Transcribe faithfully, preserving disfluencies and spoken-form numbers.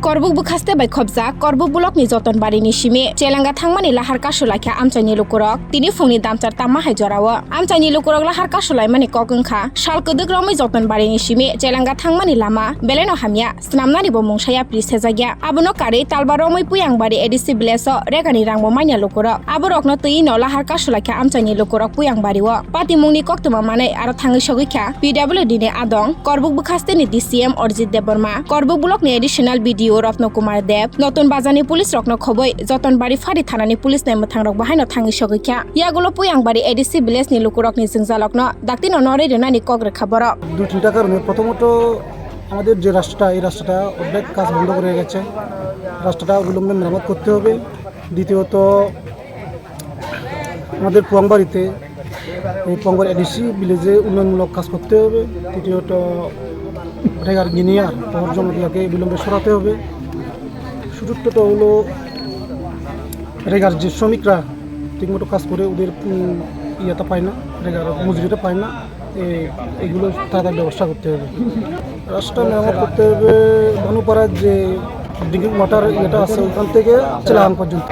Korbuk bwkhaste bai khopjak Korbuk blockni Jotonbarini simi Chelanga thangmani lahar kasulaikha amchaini lukurok. Tini phungni damchar tamma hai jorao amchaini lukurok lahar kasulaimani kok wngkha. Sal kwdwk romwi Jotonbarini simi Chelanga thangmani lama beleno hamya, swnamnani bo mungsa yapri sejakya. Abono karwi talba romwi Puyangbari A D C village o regani rangbo manya lukurok. Aborokno twi no lahar kasulaikha amchaini lukurok Puyangbari o. Patimungni koktwma manwi aro thangwi sogwikha P W D ni adong, Korbuk bwkhasteni D C M Arjit Debbarma, Korbuk blockni additional B D O Ratna Kumar Deb, Notun Bazarni police rokno khobwi Jotonbari Phari thanani police nai mwthangrok bo haino thangwi sogwikha. Yagulo Puyangbari A D C village ni lukurokni jwngjalokno daktino norwi rwnani kok rwkha borok. দুই তিনটা কারণে। প্রথমত, আমাদের যে রাস্তাটা, এই রাস্তাটা অর্ধেক কাজ বন্ধ করে গেছে। রাস্তাটা অবিলম্বে মেরামত করতে হবে। দ্বিতীয়ত, আমাদের পুয়াংবাড়িতে, এই পুয়াংবাড়ি এডিসি ভিলেজে উন্নয়নমূলক কাজ করতে হবে। তৃতীয়ত, রেগার গিনিয়ার বহর জমাদিয়াকে অবিলম্বে সরাতে হবে। চতুর্থত হলো, রেগার যে শ্রমিকরা ঠিকমতো কাজ করে, ওদের, উম, ইয়েটা পায় না, রেগার মজুরিটা পায় না। এ-, এগুলো তাদের ব্যবস্থা করতে হবে। রাস্তা মেরামত করতে হবে। ভানুপাড়ার যে ড্রিঙ্কিং ওয়াটার ইয়েটা আছে, ওখান থেকে চেলাহান পর্যন্ত।